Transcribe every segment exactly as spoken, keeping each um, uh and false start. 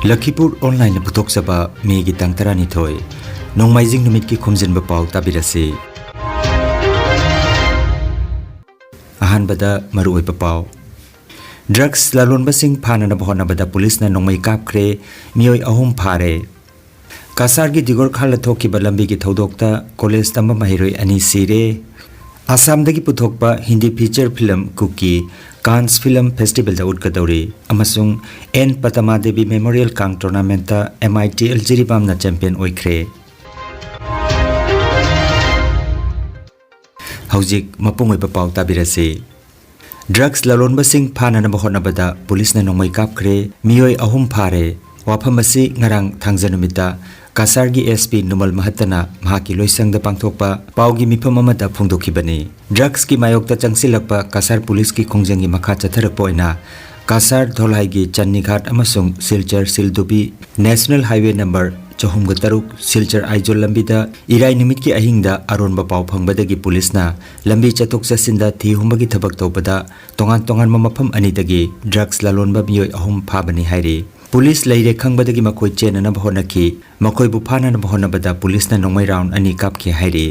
ꯂꯈꯤꯄꯨꯔ ꯑꯣꯟꯂꯥꯏꯟꯅ ꯄꯨꯊꯣꯛꯆꯕ ꯃꯦꯒꯤ ꯇꯥꯡ ꯇꯔꯥꯅꯤꯊꯣꯏ, ꯅꯣꯡꯃꯥꯏꯖꯤꯡ ꯅꯨꯃꯤꯠꯀꯤ ꯈꯣꯝꯖꯤꯟꯕ ꯄꯥꯎ ꯇꯥꯕꯤꯔꯁꯤ꯫ ꯑꯍꯥꯟꯕꯗ ꯃꯔꯨꯑꯣꯏꯕ ꯄꯥꯎ꯫ ꯗ꯭ꯔꯒꯁ ꯂꯂꯣꯟꯕꯁꯤꯡ ꯐꯥꯅꯅꯕ ꯍꯣꯠꯅꯕꯗ ꯄꯨꯂꯤꯁꯅ ꯅꯣꯡꯃꯩ ꯀꯥꯞꯈ꯭ꯔꯦ, ꯃꯤꯑꯣꯏ ꯑꯍꯨꯝ ꯐꯥꯔꯦ꯫ ꯀꯁꯥꯔꯒꯤ ꯗꯤꯒꯣꯔꯈꯥꯜꯗ ꯊꯣꯛꯈꯤꯕ ꯂꯝꯕꯤꯒꯤ ꯊꯧꯗꯣꯛꯇ ꯀꯣꯂꯦꯖ ꯇꯝꯕ ꯃꯍꯩꯔꯣꯏ ꯑꯅꯤ ꯁꯤꯔꯦ꯫ ꯑꯁꯥꯝꯗꯒꯤ ꯄꯨꯊꯣꯛꯄ ꯍꯤꯟꯗꯤ ꯐꯤꯆꯔ ꯐꯤꯂꯝ ꯀꯨꯀꯤ ꯀꯥꯟꯁ ꯐꯤꯂꯝ ꯐꯦꯁꯇꯤꯚꯦꯜꯗ ꯎꯠꯀꯗꯧꯔꯤ꯫ ꯑꯃꯁꯨꯡ ꯑꯦꯟ ꯄꯇꯃꯥꯗꯦꯕꯤ ꯃꯦꯃꯣꯔꯤꯌꯦꯜ ꯀꯥꯡ ꯇꯣꯔꯅꯥꯃꯦꯟꯠꯇ ꯑꯦꯝ ꯑꯥꯏ ꯇꯤ ꯑꯦꯜ ꯖꯤꯔꯤꯕꯥꯝꯅ ꯆꯦꯝꯄꯤꯌꯟ ꯑꯣꯏꯈ꯭ꯔꯦ꯫ ꯍꯧꯖꯤꯛ ꯃꯄꯨꯡ ꯑꯣꯏꯕ ꯄꯥꯎ ꯇꯥꯕꯤꯔꯁꯤ꯫ ꯗ꯭ꯔꯒꯁ ꯂꯂꯣꯟꯕꯁꯤꯡ ꯐꯥꯅꯅꯕ ꯍꯣꯠꯅꯕꯗ ꯄꯨꯂꯤꯁꯅ ꯅꯣꯡꯃꯩ ꯀꯥꯞꯈ꯭ꯔꯦ, ꯃꯤꯑꯣꯏ ꯑꯍꯨꯝ ꯐꯥꯔꯦ꯫ ꯋꯥꯐꯝ ꯑꯁꯤ ꯉꯔꯥꯡ ꯊꯥꯡꯖ ꯅꯨꯃꯤꯠꯇ ꯀꯁꯥꯔꯒꯤ ꯑꯦꯁ ꯄꯤ ꯅꯨꯃꯜ ꯃꯍꯠꯇꯅ ꯃꯍꯥꯛꯀꯤ ꯂꯣꯏꯁꯪꯗ ꯄꯥꯡꯊꯣꯛꯄ ꯄꯥꯎꯒꯤ ꯃꯤꯐꯝ ꯑꯃꯗ ꯐꯣꯡꯗꯣꯛꯈꯤꯕꯅꯤ꯫ ꯗ꯭ꯔꯒꯁꯀꯤ ꯃꯥꯌꯣꯛꯇ ꯆꯪꯁꯤꯜꯂꯛꯄ ꯀꯁꯥꯔ ꯄꯨꯂꯤꯁꯀꯤ ꯈꯣꯡꯖꯪꯒꯤ ꯃꯈꯥ ꯆꯠꯊꯔꯛꯄ ꯑꯣꯏꯅ ꯀꯁꯥꯔ, ꯙꯣꯂꯥꯏꯒꯤ ꯆꯟꯅꯤꯘꯥꯠ ꯑꯃꯁꯨꯡ ꯁꯤꯜꯆꯔ ꯁꯤꯜꯗꯨꯕꯤ ꯅꯦꯁꯅꯦꯜ ꯍꯥꯏꯋꯦ ꯅꯝꯕꯔ ꯆꯍꯨꯝꯒ ꯇꯔꯨꯛ ꯁꯤꯜꯆꯔ ꯑꯥꯏꯖꯣꯜ ꯂꯝꯕꯤꯗ ꯏꯔꯥꯏ ꯅꯨꯃꯤꯠꯀꯤ ꯑꯍꯤꯡꯗ ꯑꯔꯣꯟꯕ ꯄꯥꯎ ꯐꯪꯕꯗꯒꯤ ꯄꯨꯂꯤꯁꯅ ꯂꯝꯕꯤ ꯆꯠꯊꯣꯛ ꯆꯠꯁꯤꯟꯗ ꯊꯤ ꯍꯨꯝꯕꯒꯤ ꯊꯕꯛ ꯇꯧꯕꯗ ꯇꯣꯉꯥꯟ ꯇꯣꯉꯥꯟꯕ ꯃꯐꯝ ꯑꯅꯤꯗꯒꯤ ꯗ꯭ꯔꯒꯁ ꯂꯂꯣꯟꯕ ꯃꯤꯑꯣꯏ ꯑꯍꯨꯝ ꯐꯥꯕꯅꯤ ꯍꯥꯏꯔꯤ꯫ ꯄꯨꯂꯤꯁ ꯂꯩꯔꯦ ꯈꯪꯕꯗꯒꯤ ꯃꯈꯣꯏ ꯆꯦꯟꯅꯅꯕ ꯍꯣꯠꯅꯈꯤ꯫ ꯃꯈꯣꯏꯕꯨ ꯐꯥꯅꯅꯕ ꯍꯣꯠꯅꯕꯗ ꯄꯨꯂꯤꯁꯅ ꯅꯣꯡꯃꯩ ꯔꯥꯎꯟ ꯑꯅꯤ ꯀꯥꯞꯈꯤ ꯍꯥꯏꯔꯤ꯫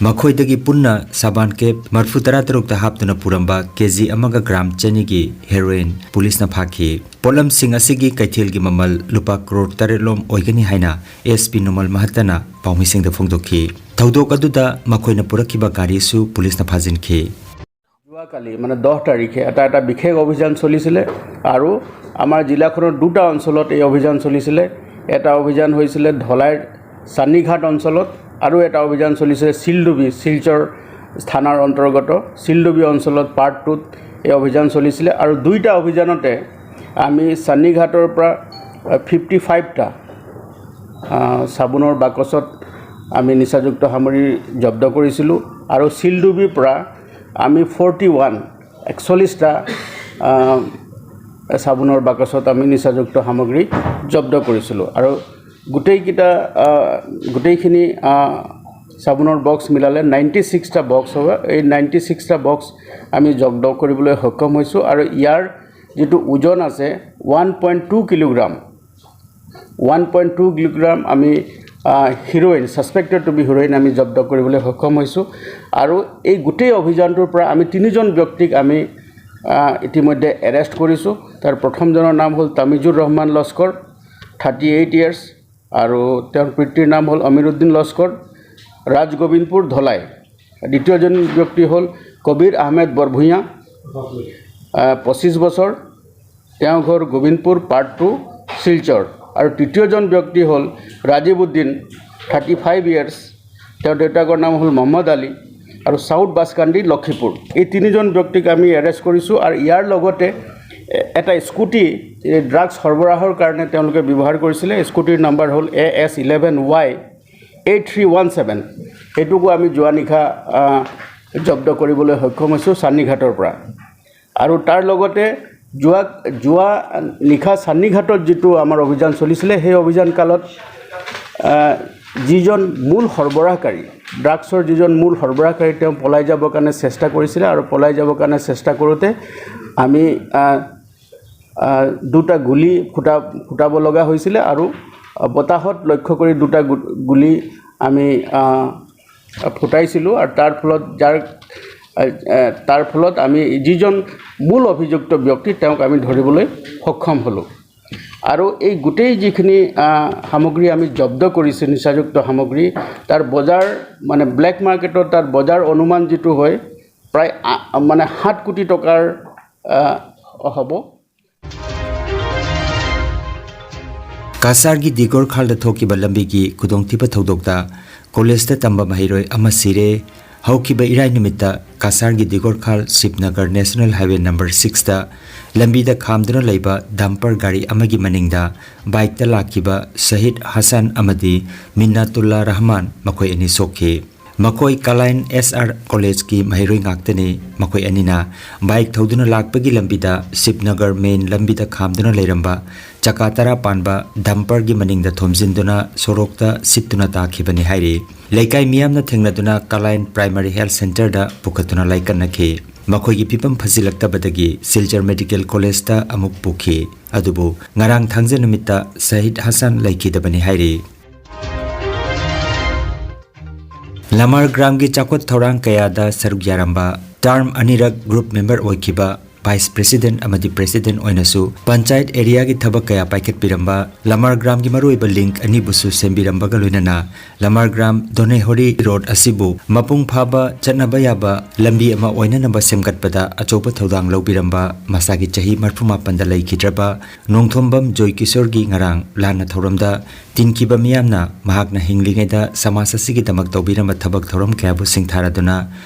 ꯃꯈꯣꯏꯗꯒꯤ ꯄꯨꯟꯅ ꯁꯥꯕꯥꯟ ꯀꯦꯞ ꯃꯔꯐꯨ ꯇꯔꯥ ꯇꯔꯨꯛꯇ ꯍꯥꯞꯇꯨꯅ ꯄꯨꯔꯝꯕ ꯀꯦ ꯖꯤ ꯑꯃꯒ ꯒ꯭ꯔꯥꯝ ꯆꯅꯤꯒꯤ ꯍꯦꯔꯣꯏꯟ ꯄꯨꯂꯤꯁꯅ ꯐꯥꯈꯤ꯫ ꯄꯣꯠꯂꯝꯁꯤꯡ ꯑꯁꯤꯒꯤ ꯀꯩꯊꯦꯜꯒꯤ ꯃꯃꯜ ꯂꯨꯄꯥ ꯀ꯭ꯔꯣꯔ ꯇꯔꯦꯠ ꯂꯣꯝ ꯑꯣꯏꯒꯅꯤ ꯍꯥꯏꯅ ꯑꯦꯁ ꯄꯤ ꯅꯨꯃꯜ ꯃꯍꯠꯇꯅ ꯄꯥꯎꯃꯤꯁꯤꯡꯗ ꯐꯣꯡꯗꯣꯛꯈꯤ꯫ ꯊꯧꯗꯣꯛ ꯑꯗꯨꯗ ꯃꯈꯣꯏꯅ ꯄꯨꯔꯛꯈꯤꯕ ꯒꯥꯔꯤꯁꯨ ꯄꯨꯂꯤꯁꯅ ꯐꯥꯖꯤꯟꯈꯤ꯫ যোৱাকালি, মানে, দহ তাৰিখে এটা, এটা বিশেষ অভিযান চলিছিলে আৰু আমাৰ জিলাখনৰ দুটা অঞ্চলত এই অভিযান চলিছিলে। এটা অভিযান হৈছিলে ধলাইৰ চান্নিঘাট অঞ্চলত আৰু এটা অভিযান চলিছিলে চিলডুবি, শিলচৰ থানাৰ অন্তৰ্গত চিলডুবি অঞ্চলত পাৰ্ট টুত এই অভিযান চলিছিলে। আৰু দুইটা অভিযানতে আমি চান্নিঘাটৰ পৰা ফিফটি ফাইভটা চাবোনৰ বাকচত আমি নিচাযুক্ত সামগ্ৰী জব্দ কৰিছিলোঁ আৰু চিলডুবিৰ পৰা আমি ফৰ্টি ওৱান, একচল্লিছটা চাবোনৰ বাকচত আমি নিচাযুক্ত সামগ্ৰী জব্দ কৰিছিলোঁ। আৰু গোটেইকেইটা, আহ, গোটেইখিনি, আহ, চাবোনৰ বক্স মিলালে নাইণ্টি ছিক্সটা বক্স হ'ব। এই নাইণ্টি ছিক্সটা বক্স আমি জব্দ কৰিবলৈ সক্ষম হৈছোঁ আৰু ইয়াৰ যিটো ওজন আছে one point two kilogram, one point two kilogram আমি heroin, suspected to be heroin আমি জব্দ কৰিবলৈ সক্ষম হৈছোঁ। আৰু এই গোটেই অভিযানটোৰ পৰা আমি তিনিজন ব্যক্তিক আমি আহ, ইতিমধ্যে এৰেষ্ট কৰিছোঁ। তাৰ প্ৰথমজনৰ নাম হ'ল Tamijur Rahman Laskar, thirty eight years, আৰু তেওঁৰ পিতৃৰ নাম হ'ল অমিৰুদ্দিন লস্কৰ, ৰাজ গোবিন্দপুৰ, ধলাই। দ্বিতীয়জন ব্যক্তি হ'ল কবিৰ আহমেদ বৰভূঞা, আহ, পঁচিছ বছৰ, তেওঁৰ ঘৰ গোবিন্দপুৰ পাৰ্ট টু, শিলচৰ। আৰু তৃতীয়জন ব্যক্তি হ'ল Rajiv Uddin, thirty five years, তেওঁৰ দেউতাকৰ নাম হ'ল মহম্মদ আলী আৰু চাউথ বাছকান্দি, লক্ষীপুৰ। এই তিনিজন ব্যক্তিক আমি এৰেষ্ট কৰিছোঁ। আৰু ইয়াৰ লগতে এ- এটা স্কুটি এই ড্ৰাগছ সৰবৰাহৰ কাৰণে তেওঁলোকে ব্যৱহাৰ কৰিছিলে। স্কুটিৰ নাম্বাৰ হ'ল A S eleven Y eight three one seven. সেইটোকো আমি যোৱা নিশা আহ, জব্দ কৰিবলৈ সক্ষম হৈছোঁ চান্নিঘাটৰ পৰা। আৰু তাৰ লগতে যোৱা যোৱা নিশা চান্নিঘাটত যিটো আমাৰ অভিযান চলিছিলে, সেই অভিযান কালত আহ, যিজন মূল সৰবৰাহকাৰী, ড্ৰাগছৰ যিজন মূল সৰবৰাহকাৰী, তেওঁ পলাই যাবৰ কাৰণে চেষ্টা কৰিছিলে। আৰু পলাই যাবৰ কাৰণে চেষ্টা কৰোঁতে আমি আহ, আহ, দুটা গুলী ফুটা ফুটাব লগা হৈছিলে আৰু বতাহত লক্ষ্য কৰি দুটা গু- গুলী আমি আহ, ফুটাইছিলোঁ। আৰু তাৰ ফলত যাৰ আহ, আহ, তাৰ ফলত আমি যিজন মূল অভিযুক্ত ব্যক্তি, তেওঁক আমি ধৰিবলৈ সক্ষম হ'লোঁ। আৰু এই গোটেই যিখিনি আহ, সামগ্ৰী আমি জব্দ কৰিছোঁ, নিচাযুক্ত সামগ্ৰী, তাৰ বজাৰ, মানে ব্লেক মাৰ্কেটত তাৰ বজাৰ অনুমান যিটো হয়, প্ৰায় আ- মানে সাত কোটি টকাৰ আহ, হ'ব। ꯀꯥꯁꯥꯔꯒꯤ ꯗꯤꯒꯣꯔꯈꯥꯜꯗ ꯊꯣꯛꯈꯤꯕ ꯂꯝꯕꯤꯒꯤ ꯈꯨꯗꯣꯡꯊꯤꯕ ꯊꯧꯗꯣꯛꯇ ꯀꯣꯂꯦꯖꯇ ꯇꯝꯕ ꯃꯍꯩꯔꯣꯏ ꯑꯃ ꯁꯤꯔꯦ꯫ ꯍꯧꯈꯤꯕ ꯏꯔꯥꯏ ꯅꯨꯃꯤꯠꯇ ꯀꯥꯁꯥꯔꯒꯤ ꯗꯤꯒꯣꯔꯈꯥꯜ ꯁꯤꯕꯅꯒꯔ ꯅꯦꯁꯅꯦꯜ ꯍꯥꯏꯋꯦ ꯅꯝꯕꯔ ꯁꯤꯛꯁꯇ ꯂꯝꯕꯤꯗ ꯈꯥꯝꯗꯨꯅ ꯂꯩꯕ ꯗꯝꯄꯔ ꯒꯥꯔꯤ ꯑꯃꯒꯤ ꯃꯅꯤꯡꯗ ꯕꯥꯏꯛꯇ ꯂꯥꯛꯈꯤꯕ ꯁꯍꯤꯗ ꯍꯁꯟ ꯑꯃꯗꯤ ꯃꯤꯟꯅꯥꯇꯨꯜꯂꯥ ꯔꯍꯃꯥꯟ, ꯃꯈꯣꯏ ꯑꯅꯤ ꯁꯣꯛꯈꯤ꯫ ꯃꯈꯣꯏ ꯀꯂꯥꯏꯟ ꯑꯦꯁ ꯑꯥꯔ ꯀꯣꯂꯦꯖꯀꯤ ꯃꯍꯩꯔꯣꯏ ꯉꯥꯛꯇꯅꯤ꯫ ꯃꯈꯣꯏ ꯑꯅꯤꯅ ꯕꯥꯏꯛ ꯊꯧꯗꯨꯅ ꯂꯥꯛꯄꯒꯤ ꯂꯝꯕꯤꯗ ꯁꯤꯕꯅꯒꯔ ꯃꯦꯟ ꯂꯝꯕꯤꯗ ꯈꯥꯝꯗꯨꯅ ꯂꯩꯔꯝꯕ ꯆꯀꯥ ꯇꯔꯥ ꯄꯥꯟꯕ ꯗꯝꯄꯔꯒꯤ ꯃꯅꯤꯡꯗ ꯊꯣꯝꯖꯤꯟꯗꯨꯅ ꯁꯣꯔꯣꯛꯇ ꯁꯤꯠꯇꯨꯅ ꯇꯥꯈꯤꯕꯅꯤ ꯍꯥꯏꯔꯤ꯫ ꯂꯩꯀꯥꯏ ꯃꯤꯌꯥꯝꯅ ꯊꯦꯡꯅꯗꯨꯅ ꯀꯂꯥꯏꯟ ꯄ꯭ꯔꯥꯏꯃꯥꯔꯤ ꯍꯦꯜꯊ ꯁꯦꯟꯇꯔꯗ ꯄꯨꯈꯠꯇꯨꯅ ꯂꯥꯏꯀꯠꯅꯈꯤ꯫ ꯃꯈꯣꯏꯒꯤ ꯐꯤꯕꯝ ꯐꯖꯤꯜꯂꯛꯇꯕꯗꯒꯤ ꯁꯤꯜꯆꯔ ꯃꯦꯗꯤꯀꯦꯜ ꯀꯣꯂꯦꯖꯇ ꯑꯃꯨꯛ ꯄꯨꯈꯤ꯫ ꯑꯗꯨꯕꯨ ꯉꯔꯥꯡ ꯊꯥꯡꯖ ꯅꯨꯃꯤꯠꯇ ꯁꯍꯤꯗ ꯍꯁꯟ ꯂꯩꯈꯤꯗꯕꯅꯤ ꯍꯥꯏꯔꯤ꯫ ꯂꯃꯥꯔ ꯒ꯭ꯔꯥꯝꯒꯤ ꯆꯥꯎꯈꯠ ꯊꯧꯔꯥꯡ ꯀꯌꯥꯗ ꯁꯔꯨꯛ ꯌꯥꯔꯝꯕ, ꯇꯔꯝ ꯑꯅꯤꯔꯛ ꯒ꯭ꯔꯨꯞ ꯃꯦꯝꯕꯔ ꯑꯣꯏꯈꯤꯕ, ꯚꯥꯏꯁ ꯄ꯭ꯔꯦꯁꯤꯗꯦꯟꯠ ꯑꯃꯗꯤ ꯄ꯭ꯔꯦꯁꯤꯗꯦꯟꯠ ꯑꯣꯏꯅꯁꯨ ꯄꯟꯆꯥꯌꯠ ꯑꯦꯔꯤꯌꯥꯒꯤ ꯊꯕꯛ ꯀꯌꯥ ꯄꯥꯏꯈꯠꯄꯤꯔꯝꯕ, ꯂꯃꯥꯔ ꯒ꯭ꯔꯥꯝꯒꯤ ꯃꯔꯨꯑꯣꯏꯕ ꯂꯤꯡꯛ ꯑꯅꯤꯕꯨꯁꯨ ꯁꯦꯝꯕꯤꯔꯝꯕꯒ ꯂꯣꯏꯅꯅ ꯂꯃꯥꯔ ꯒ꯭ꯔꯥꯝ ꯗꯣꯅꯦꯍꯣꯔꯤ ꯔꯣꯗ ꯑꯁꯤꯕꯨ ꯃꯄꯨꯡ ꯐꯥꯕ ꯆꯠꯅꯕ ꯌꯥꯕ ꯂꯝꯕꯤ ꯑꯃ ꯑꯣꯏꯅꯅꯕ ꯁꯦꯝꯒꯠꯄꯗ ꯑꯆꯧꯕ ꯊꯧꯗꯥꯡ ꯂꯧꯕꯤꯔꯝꯕ, ꯃꯁꯥꯒꯤ ꯆꯍꯤ ꯃꯔꯤꯐꯨ ꯃꯥꯄꯟꯗ ꯂꯩꯈꯤꯗ꯭ꯔꯕ ꯅꯣꯡꯊꯣꯝꯕꯝ ꯖꯣꯏ ꯀꯤꯁꯣꯔꯒꯤ ꯉꯔꯥꯡ ꯂꯥꯟꯅ ꯊꯧꯔꯝꯗ ꯇꯤꯟꯈꯤꯕ ꯃꯤꯌꯥꯝꯅ ꯃꯍꯥꯛꯅ ꯍꯤꯡꯂꯤꯉꯩꯗ ꯁꯃꯥꯖ ꯑꯁꯤꯒꯤꯗꯃꯛ ꯇꯧꯕꯤꯔꯝꯕ ꯊꯕꯛ ꯊꯧꯔꯝ ꯀꯌꯥꯕꯨ ꯁꯤꯡꯊꯥꯔꯗꯨꯅ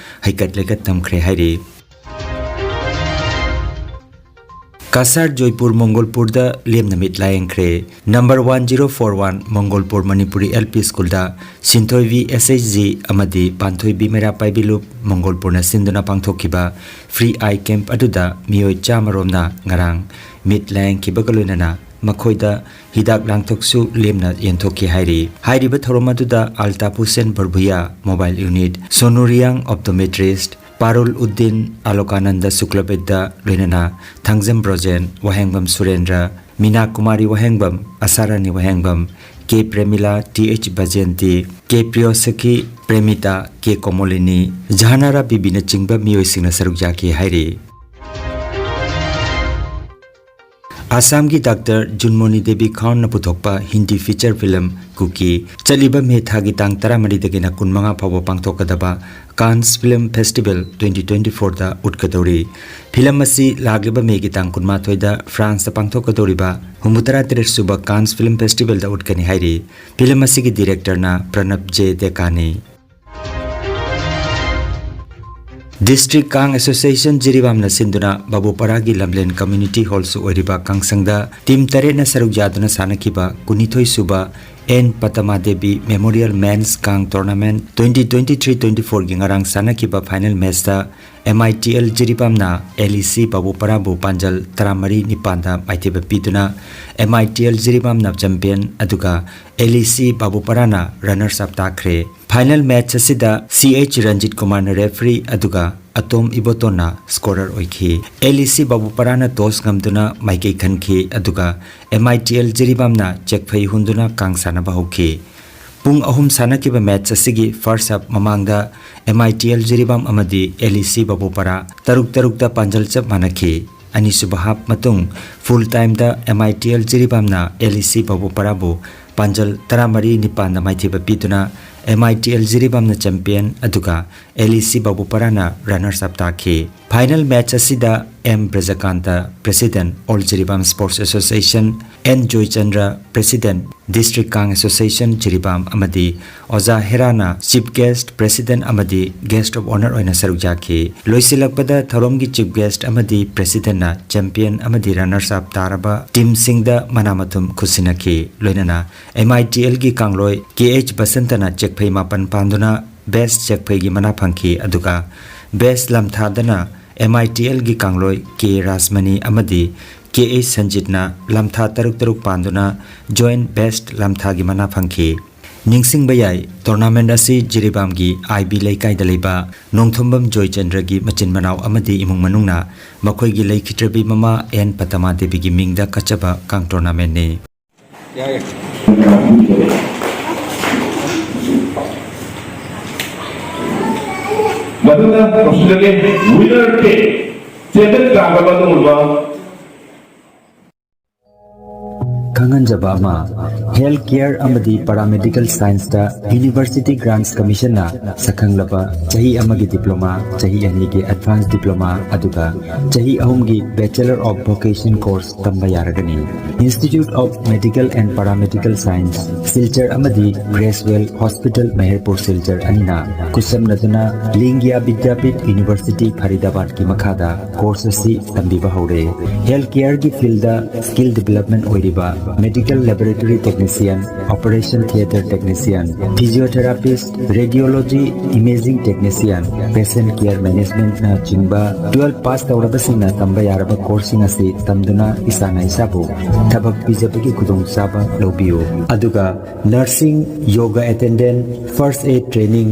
ꯍꯩꯀꯠ ꯂꯩꯀꯠ ꯇꯝꯈ꯭ꯔꯦ ꯍꯥꯏꯔꯤ꯫ ꯀꯁꯥꯔ ꯖꯣꯏꯄꯨꯔ ꯃꯣꯡꯒꯣꯜꯄꯨꯔꯗ ꯂꯦꯝꯅ ꯃꯤꯠ ꯂꯥꯌꯦꯡꯈ꯭ꯔꯦ꯫ Number one zero four one Mongolpur Manipuri L P ꯁ꯭ꯀꯨꯜꯗ ꯁꯤꯟꯊꯣꯏꯕꯤ ꯑꯦꯁ ꯑꯩꯆ ꯖꯤ ꯑꯃꯗꯤ ꯄꯥꯟꯊꯣꯏꯕꯤ ꯃꯩꯔꯥ ꯄꯥꯏꯕꯤ ꯂꯨꯞ ꯃꯣꯡꯒꯣꯜꯄꯨꯔꯅ ꯁꯤꯟꯗꯨꯅ ꯄꯥꯡꯊꯣꯛꯈꯤꯕ ꯐ꯭ꯔꯤ ꯑꯥꯏ ꯀꯦꯝꯞ ꯑꯗꯨꯗ ꯃꯤꯑꯣꯏ ꯆꯥꯝꯃ ꯔꯣꯝꯅ ꯉꯔꯥꯡ ꯃꯤꯠ ꯂꯥꯌꯦꯡꯈꯤꯕꯒ ꯂꯣꯏꯅꯅ ꯃꯈꯣꯏꯗ ꯍꯤꯗꯥꯛ ꯂꯥꯡꯊꯛꯁꯨ ꯂꯦꯝꯅ ꯌꯦꯟꯊꯣꯛꯈꯤ ꯍꯥꯏꯔꯤ꯫ ꯍꯥꯏꯔꯤꯕ ꯊꯧꯔꯝ ꯑꯗꯨꯗ ꯑꯜꯇꯥꯞ ꯍꯨꯁꯦꯟ ꯕꯔꯚꯨꯌꯥ, ꯃꯣꯕꯥꯏꯜ ꯌꯨꯅꯤꯠ, ꯁꯣꯅꯨ ꯔꯤꯌꯥꯡ, ꯑꯣꯞꯇꯣꯃꯦꯇ꯭ꯔꯤꯁꯠ, ꯄꯥꯔꯨꯜ ꯎꯗꯤꯟ, ꯑꯂꯣꯀꯥꯅꯟꯗ ꯁꯨꯀ꯭ꯂꯕꯤꯗ꯭ꯌꯥ, ꯂꯣꯏꯅꯅ ꯊꯥꯡꯖꯝ ꯕ꯭ꯔꯣꯖꯦꯟ, ꯋꯥꯍꯦꯡꯕꯝ ꯁꯨꯔꯦꯟꯗ꯭ꯔ, ꯃꯤꯅꯥ ꯀꯨꯃꯥꯔꯤ ꯋꯥꯍꯦꯡꯕꯝ, ꯑꯁꯥꯔꯥꯅꯤ ꯋꯥꯍꯦꯡꯕꯝ, ꯀꯦ ꯄ꯭ꯔꯦꯃꯤꯂꯥ, ꯇꯤ ꯑꯩꯆ ꯕꯖꯦꯟꯇꯤ, ꯀꯦ ꯄ꯭ꯔꯤꯌꯣꯁꯈꯤ, ꯄ꯭ꯔꯦꯃꯤꯇꯥ, ꯀꯦ ꯀꯣꯃꯣꯂꯤꯅꯤ, ꯖꯍꯥꯅꯥꯔꯥ ꯕꯤꯕꯤꯅꯆꯤꯡꯕ ꯃꯤꯑꯣꯏꯁꯤꯡꯅ ꯁꯔꯨꯛ ꯌꯥꯈꯤ ꯍꯥꯏꯔꯤ꯫ ꯑꯁꯥꯝꯒꯤ ꯗꯥꯛꯇꯔ ꯖꯨꯟꯃꯣꯅꯤ ꯗꯦꯕꯤ ꯈꯥꯎꯟꯅ ꯄꯨꯊꯣꯛꯄ ꯍꯤꯟꯗꯤ ꯐꯤꯆꯔ ꯐꯤꯂꯝ ꯀꯨꯀꯤ ꯆꯠꯂꯤꯕ ꯃꯦ ꯊꯥꯒꯤ ꯇꯥꯡ ꯇꯔꯥꯃꯔꯤꯗꯒꯤꯅ ꯀꯨꯟꯃꯉꯥ ꯐꯥꯎꯕ ꯄꯥꯡꯊꯣꯛꯀꯗꯕ ꯀꯥꯟꯁ ꯐꯤꯂꯝ ꯐꯦꯁꯇꯤꯚꯦꯜ ꯇ꯭ꯋꯦꯟꯇꯤ ꯇ꯭ꯋꯦꯟꯇꯤ ꯐꯣꯔꯗ ꯎꯠꯀꯗꯧꯔꯤ꯫ ꯐꯤꯂꯝ ꯑꯁꯤ ꯂꯥꯛꯂꯤꯕ ꯃꯦꯒꯤ ꯇꯥꯡ ꯀꯨꯟꯃꯥꯊꯣꯏꯗ ꯐ꯭ꯔꯥꯟꯁꯇ ꯄꯥꯡꯊꯣꯛꯀꯗꯧꯔꯤꯕ ꯍꯨꯝꯐꯨꯇꯔꯥ ꯇꯔꯦꯠ ꯁꯨꯕ ꯀꯥꯟꯁ ꯐꯤꯂꯝ ꯐꯦꯁꯇꯤꯚꯦꯜꯗ ꯎꯠꯀꯅꯤ ꯍꯥꯏꯔꯤ꯫ ꯐꯤꯂꯝ ꯑꯁꯤꯒꯤ ꯗꯤꯔꯦꯛꯇꯔꯅ ꯄ꯭ꯔꯅꯕ ꯖꯦ ꯗꯦꯀꯥꯅꯤ꯫ ꯗꯤꯁꯇ꯭ꯔꯤꯛ ꯀꯥꯡ ꯑꯦꯁꯣꯁꯤꯌꯦꯁꯟ ꯖꯤꯔꯤꯕꯥꯝꯅ ꯁꯤꯟꯗꯨꯅ ꯕꯥꯕꯨꯄꯥꯔꯥꯒꯤ ꯂꯝꯂꯦꯟ ꯀꯝꯃ꯭ꯌꯨꯅꯤꯇꯤ ꯍꯣꯜꯁꯨ ꯑꯣꯏꯔꯤꯕ ꯀꯥꯡꯁꯪꯗ ꯇꯤꯝ ꯇꯔꯦꯠꯅ ꯁꯔꯨꯛ ꯌꯥꯗꯨꯅ ꯁꯥꯟꯅꯈꯤꯕ ꯀꯨꯟꯅꯤꯊꯣꯏ ꯁꯨꯕ ꯑꯦꯟ ꯄꯇꯃꯥꯗꯦꯕꯤ ꯃꯦꯃꯣꯔꯤꯌꯦꯜ ꯃꯦꯟꯁ ꯀꯥꯡ tournament twenty twenty three twenty ꯐꯣꯔꯒꯤ ꯉꯔꯥꯡ ꯁꯥꯟꯅꯈꯤꯕ final ꯃꯦꯆꯇ M I T L ꯖꯤꯔꯤꯕꯥꯝꯅ ꯑꯦꯜ ꯏ ꯁꯤ ꯕꯥꯕꯨꯄꯔꯥꯕꯨ ꯄꯥꯟꯖꯜ ꯇꯔꯥꯃꯔꯤ ꯅꯤꯄꯥꯟꯗ ꯃꯥꯏꯊꯤꯕ ꯄꯤꯗꯨꯅ ꯑꯦꯝ ꯑꯥꯏ ꯇꯤ ꯑꯦꯜ ꯖꯤꯔꯤꯕꯥꯝꯅ ꯆꯦꯝꯄꯤꯌꯟ ꯑꯗꯨꯒ ꯑꯦꯜ ꯏ ꯁꯤ ꯕꯥꯕꯨꯄꯔꯥꯅ ꯔꯅꯔꯁ ꯑꯞ ꯇꯥꯈ꯭ꯔꯦ꯫ ꯐꯥꯏꯅꯦꯜ ꯃꯦꯆ ꯑꯁꯤꯗ ꯁꯤ ꯑꯩꯆ ꯔꯟꯖꯤꯠ ꯀꯨꯃꯥꯔꯅ ꯔꯦꯐ꯭ꯔꯤ ꯑꯗꯨꯒ ꯑꯇꯣꯝ ꯏꯕꯣꯇꯣꯟꯅ ꯁ꯭ꯀꯣꯔꯔ ꯑꯣꯏꯈꯤ꯫ ꯑꯦꯜ ꯏ ꯁꯤ ꯕꯥꯕꯨꯄꯔꯥꯅ ꯇꯣꯁ ꯉꯝꯗꯨꯅ ꯃꯥꯏꯀꯩ ꯈꯟꯈꯤ, ꯑꯗꯨꯒ ꯑꯦꯝ ꯑꯥꯏ ꯇꯤ ꯑꯦꯜ ꯖꯤꯔꯤꯕꯥꯝꯅ ꯆꯦꯛꯐꯩ ꯍꯨꯟꯗꯨꯅ ꯀꯥꯡ ꯁꯥꯟꯅꯕ ꯍꯧꯈꯤ꯫ ꯄꯨꯡ ꯑꯍꯨꯝ ꯁꯥꯟꯅꯈꯤꯕ ꯃꯦꯆ ꯑꯁꯤꯒꯤ ꯐꯥꯔꯁ ꯍꯥꯐ ꯃꯃꯥꯡꯗ M I T L Jiribam ꯑꯃꯗꯤ ꯑꯦꯜ ꯏ ꯁꯤ ꯕꯥꯕꯨꯄꯔꯥ ꯇꯔꯨꯛ ꯇꯔꯨꯛꯇ ꯄꯥꯟꯖꯜ ꯆꯞ ꯃꯥꯟꯅꯈꯤ꯫ ꯑꯅꯤꯁꯨꯕ ꯍꯥꯐ ꯃꯇꯨꯡ ꯐꯨꯜ ꯇꯥꯏꯝꯗ ꯑꯦꯝ ꯑꯥꯏ ꯇꯤ ꯑꯦꯜ ꯖꯤꯔꯤꯕꯥꯝꯅ ꯑꯦꯜ ꯏ ꯁꯤ ꯕꯥꯕꯨꯄꯔꯥꯕꯨ ꯄꯥꯟꯖꯜ ꯇꯔꯥꯃꯔꯤ ꯅꯤꯄꯥꯟꯗ ꯃꯥꯏꯊꯤꯕ ꯄꯤꯗꯨꯅ ꯑꯦꯝ ꯑꯥꯏ ꯇꯤ ꯑꯦꯜ ꯖꯤꯔꯤꯕꯥꯝꯅ ꯆꯦꯝꯄꯤꯌꯟ ꯑꯗꯨꯒ ꯑꯦꯜ ꯏ ꯁꯤ ꯕꯥꯕꯨꯄꯔꯥꯅ ꯔꯅꯔꯁ ꯑꯞ ꯇꯥꯈꯤ꯫ ꯐꯥꯏꯅꯦꯜ ꯃꯦꯆ ꯑꯁꯤꯗ M Brajakanta, president, all Jiribam sports association, N Joychandra, president, district Kang association Jiribam ꯑꯃꯗꯤ ꯑꯣꯖꯥ ꯍꯦꯔꯥꯅ ꯆꯤꯐ ꯒꯦꯁ꯭ꯠ, ꯄ꯭ꯔꯦꯁꯤꯗꯦꯟꯠ ꯑꯃꯗꯤ ꯒꯦꯁ꯭ꯠ ꯑꯣꯐ ꯑꯣꯅꯔ ꯑꯣꯏꯅ ꯁꯔꯨꯛ ꯌꯥꯈꯤ꯫ ꯂꯣꯏꯁꯤꯜꯂꯛꯄꯗ ꯊꯧꯔꯝꯒꯤ ꯆꯤꯐ ꯒꯦꯁ꯭ꯠ ꯑꯃꯗꯤ ꯄ꯭ꯔꯦꯁꯤꯗꯦꯟꯠꯅ ꯆꯦꯝꯄꯤꯌꯟ ꯑꯃꯗꯤ ꯔꯅꯔꯁ ꯑꯞ ꯇꯥꯔꯕ ꯇꯤꯝꯁꯤꯡꯗ ꯃꯅꯥ ꯃꯊꯨꯝ ꯈꯨꯠꯁꯤꯟꯅꯈꯤ꯫ ꯂꯣꯏꯅꯅ M I T algae ꯀꯥꯡꯂꯣꯏ K H ꯕꯁꯟꯇꯅ ꯆꯦꯛꯐꯩ ꯃꯥꯄꯟ ꯄꯥꯟꯗꯨꯅ ꯕꯦꯁ꯭ꯠ ꯆꯦꯛꯐꯩꯒꯤ ꯃꯅꯥ ꯐꯪꯈꯤ, ꯑꯗꯨꯒ ꯕꯦꯁ꯭ꯠ ꯂꯝꯊꯥꯗꯅ ꯑꯦꯝ ꯑꯥꯏ ꯇꯤ ꯑꯦꯜꯒꯤ ꯀꯥꯡꯂꯣꯏ ꯀꯦ ꯔꯥꯖꯃꯅꯤ ꯑꯃꯗꯤ ꯀꯦ ꯑꯩꯆ ꯁꯟꯖꯤꯠꯅ ꯂꯝꯊꯥ ꯇꯔꯨꯛ ꯇꯔꯨꯛ ꯄꯥꯟꯗꯨꯅ ꯖꯣꯏꯟꯠ ꯕꯦꯁ꯭ꯠ ꯂꯝꯊꯥꯒꯤ ꯃꯅꯥ ꯐꯪꯈꯤ꯫ ꯅꯤꯡꯁꯤꯡꯕ ꯌꯥꯏ, ꯇꯣꯔꯅꯥꯃꯦꯟꯠ ꯑꯁꯤ ꯖꯤꯔꯤꯕꯥꯝꯒꯤ ꯑꯥꯏ ꯕꯤ ꯂꯩꯀꯥꯏꯗ ꯂꯩꯕ ꯅꯣꯡꯊꯣꯝꯕꯝ ꯖꯣꯏꯆꯟꯗ꯭ꯔꯒꯤ ꯃꯆꯤꯟ ꯃꯅꯥꯎ ꯑꯃꯗꯤ ꯏꯃꯨꯡ ꯃꯅꯨꯡꯅ ꯃꯈꯣꯏꯒꯤ ꯂꯩꯈꯤꯗ꯭ꯔꯕꯤ ꯃꯃꯥ ꯑꯦꯟ ꯄꯇꯃꯥ ꯗꯦꯕꯤꯒꯤ ꯃꯤꯡꯗ ꯀꯠꯆꯕ ꯀꯥꯡ ꯇꯣꯔꯅꯥꯃꯦꯟꯠꯅꯤ꯫ ꯃꯗꯨꯅ ꯑꯣꯁꯇ꯭ꯔꯦꯂꯤꯌꯥꯒꯤ ꯋꯤꯅꯔ ꯇꯦꯟ ꯆꯦꯇꯟ ꯀꯥꯡꯕ ꯑꯗꯨꯒꯨꯝꯕ ꯈꯪꯍꯟꯖꯕ ꯑꯃ, ꯍꯦꯜꯊ ꯀꯦꯌꯔ ꯑꯃꯗꯤ ꯄꯦꯔꯥꯃꯦꯗꯤꯀꯦꯜ ꯁꯥꯏꯟꯁꯇ ꯌꯨꯅꯤꯚꯔꯁꯤꯇꯤ ꯒ꯭ꯔꯥꯟꯠꯁ ꯀꯃꯤꯁꯟꯅ ꯁꯛꯈꯪꯂꯕ ꯆꯍꯤ ꯑꯃꯒꯤ ꯗꯤꯄ꯭ꯂꯣꯃꯥ, ꯆꯍꯤ ꯑꯅꯤꯒꯤ ꯑꯦꯗꯚꯥꯟꯁ ꯗꯤꯄ꯭ꯂꯣꯃꯥ, ꯑꯗꯨꯒ ꯆꯍꯤ ꯑꯍꯨꯝꯒꯤ ꯕꯦꯆꯦꯂꯔ ꯑꯣꯐ ꯚꯣꯀꯦꯁꯟ ꯀꯣꯔꯁ ꯇꯝꯕ ꯌꯥꯔꯒꯅꯤ꯫ Institute of medical and paramedical science, Silchar ꯑꯃꯗꯤ ꯒ꯭ꯔꯦꯁꯋꯦꯜ ꯍꯣꯁꯄꯤꯇꯥꯜ ꯃꯦꯍꯔꯄꯨꯔ ꯁꯤꯜꯆꯔ ꯑꯅꯤꯅ ꯈꯨꯠꯁꯝꯅꯗꯨꯅ ꯂꯤꯡꯒꯤꯌꯥ ꯕꯤꯗ꯭ꯌꯥꯄꯤꯊ ꯌꯨꯅꯤꯚꯔꯁꯤꯇꯤ ꯐꯔꯤꯗꯥꯕꯥꯗꯀꯤ ꯃꯈꯥꯗ ꯀꯣꯔꯁ ꯑꯁꯤ ꯇꯝꯕꯤꯕ ꯍꯧꯔꯦ꯫ ꯍꯦꯜꯊ ꯀꯦꯌꯔꯒꯤ ꯐꯤꯜꯗ ꯁ꯭ꯀꯤꯜ ꯗꯤꯕꯦꯂꯞꯃꯦꯟꯠ ꯑꯣꯏꯔꯤꯕ medical laboratory technician Technician, Operation Theatre Technician, Physiotherapist, Radiology, Imaging Technician, Patient Care Management ꯅꯆꯤꯡꯕ twelve pass ꯇꯧꯔꯕꯁꯤꯡꯅ ꯇꯝꯕ ꯌꯥꯔꯕ courseꯁꯤꯡ ꯑꯁꯤ ꯇꯝꯗꯨꯅ ꯏꯁꯥꯅ ꯏꯁꯥꯕꯨ ꯊꯕꯛ ꯄꯤꯖꯕꯒꯤ ꯈꯨꯗꯣꯡꯆꯥꯕ ꯂꯧꯕꯤꯌꯨ꯫ ꯑꯗꯨꯒ nursing, yoga attendant, first aid training,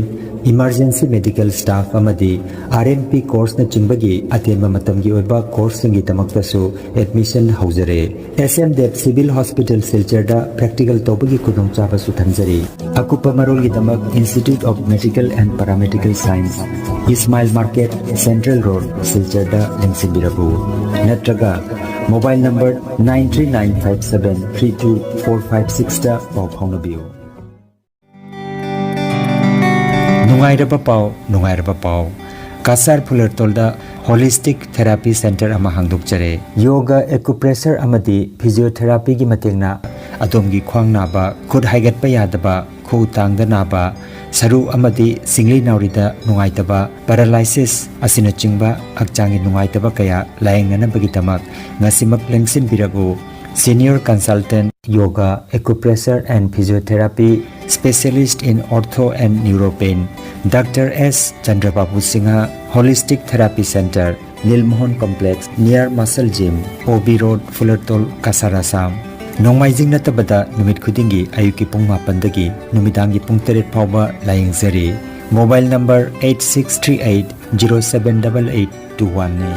emergency medical staff ꯑꯃꯗꯤ R M P courseꯅꯆꯤꯡꯕꯒꯤ ꯑꯇꯦꯟꯕ ꯃꯇꯝꯒꯤ ꯑꯣꯏꯕ courseꯁꯤꯡꯒꯤꯗꯃꯛꯇꯁꯨ admission ꯍꯧꯖꯔꯦ꯫ S M Dev Civil Hospital ꯁꯤꯜꯆꯔꯗ practical ꯇꯧꯕꯒꯤ ꯈꯨꯗꯣꯡꯆꯥꯕꯁꯨ ꯊꯝꯖꯔꯤ꯫ ꯑꯀꯨꯞꯄ ꯃꯔꯣꯜꯒꯤꯗꯃꯛ Institute of Medical and Paramedical Science, Ismail Market, Central Road, ꯁꯤꯜꯆꯔꯗ ꯂꯦꯡꯁꯤꯟꯕꯤꯔꯛꯎ꯫ ꯅꯠꯇ꯭ꯔꯒ mobile number nine three nine five seven three two four five sixꯇ ꯄꯥꯎ ꯐꯥꯎꯅꯕꯤꯌꯨ꯫ ꯅꯨꯡꯉꯥꯏꯔꯕ ꯄꯥꯎ, ꯅꯨꯡꯉꯥꯏꯔꯕ ꯄꯥꯎ꯫ ꯀꯁꯥꯔ ꯐꯨꯂꯔꯇꯣꯜꯗ Holistic Therapy Center ꯑꯃ ꯍꯥꯡꯗꯣꯛꯆꯔꯦ꯫ Yoga, acupressure ꯑꯃꯗꯤ physiotherapyꯒꯤ ꯃꯇꯦꯡꯅ ꯑꯗꯣꯝꯒꯤ ꯈ꯭ꯋꯥꯡ ꯅꯥꯕ, ꯈꯨꯠ ꯍꯥꯏꯒꯠꯄ ꯌꯥꯗꯕ, ꯈꯨꯎ ꯇꯥꯡꯗ ꯅꯥꯕ, ꯁꯔꯨ ꯑꯃꯗꯤ ꯁꯤꯡꯂꯤ ꯅꯥꯎꯔꯤꯗ ꯅꯨꯡꯉꯥꯏꯇꯕ, paralysis ꯑꯁꯤꯅꯆꯤꯡꯕ ꯍꯛꯆꯥꯡꯒꯤ ꯅꯨꯡꯉꯥꯏꯇꯕ ꯀꯌꯥ ꯂꯥꯌꯦꯡꯅꯅꯕꯒꯤꯗꯃꯛ ꯉꯁꯤꯃꯛ ꯂꯦꯡꯁꯤꯟꯕꯤꯔꯛꯎ꯫ Senior Consultant, Yoga, Acupressure and Physiotherapy, Specialist in Ortho and Neuropain, Doctor S Chandrababu Singha, Holistic Therapy Center, Nilmohan Complex, near Muscle Gym, O B Road, Fulartol, Kasar, Assam. ꯅꯣꯡꯃꯥꯏꯖꯤꯡ ꯅꯠꯇꯕꯗ ꯅꯨꯃꯤꯠ ꯈꯨꯗꯤꯡꯒꯤ ꯑꯌꯨꯛꯀꯤ ꯄꯨꯡ ꯃꯥꯄꯟꯗꯒꯤ ꯅꯨꯃꯤꯗꯥꯡꯒꯤ ꯄꯨꯡ ꯇꯔꯦꯠ ꯐꯥꯎꯕ ꯂꯥꯌꯦꯡꯖꯔꯤ꯫ Mobile number eight six three eight zero seven double eight two one ꯅꯤ꯫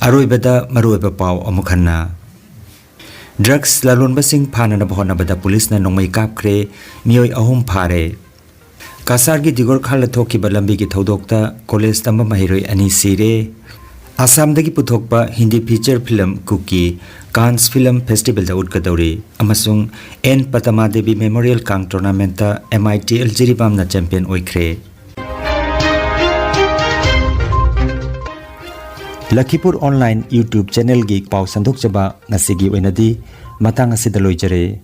ꯑꯔꯣꯏꯕꯗ ꯃꯔꯨꯑꯣꯏꯕ ꯄꯥꯎ ꯑꯃꯨꯛ ꯍꯟꯅ꯫ Drugs ꯂꯂꯣꯟꯕꯁꯤꯡ ꯐꯥꯅꯅꯕ ꯍꯣꯠꯅꯕꯗ ꯄꯨꯂꯤꯁꯅ ꯅꯣꯡꯃꯩ ꯀꯥꯞꯈ꯭ꯔꯦ, ꯃꯤꯑꯣꯏ ꯑꯍꯨꯝ ꯐꯥꯔꯦ꯫ ꯀꯁꯥꯔꯒꯤ ꯗꯤꯒꯣꯔꯈꯥꯜꯗ ꯊꯣꯛꯈꯤꯕ ꯂꯝꯕꯤꯒꯤ ꯊꯧꯗꯣꯛꯇ ꯀꯣꯂꯦꯖ ꯇꯝꯕ ꯃꯍꯩꯔꯣꯏ ꯑꯅꯤ ꯁꯤꯔꯦ꯫ ꯑꯁꯥꯝꯗꯒꯤ ꯄꯨꯊꯣꯛꯄ ꯍꯤꯟꯗꯤ feature film ꯀꯨꯀꯤ ꯀꯥꯟꯁ Film Festivalꯗ ꯎꯠꯀꯗꯧꯔꯤ ꯑꯃꯁꯨꯡ ꯑꯦꯟ ꯄꯇꯃꯥ ꯗꯦꯕꯤ Memorial ꯀꯥꯡ Tournamentꯇ M I T L ꯖꯤꯔꯤꯕꯥꯝꯅ champion ꯑꯣꯏꯈ꯭ꯔꯦ꯫ ꯂꯈꯤꯄꯨꯔ Online YouTube channelꯒꯤ ꯄꯥꯎ ꯁꯟꯗꯣꯛꯆꯕ ꯉꯁꯤꯒꯤ ꯑꯣꯏꯅꯗꯤ ꯃꯇꯥꯡ ꯑꯁꯤꯗ ꯂꯣꯏꯖꯔꯦ꯫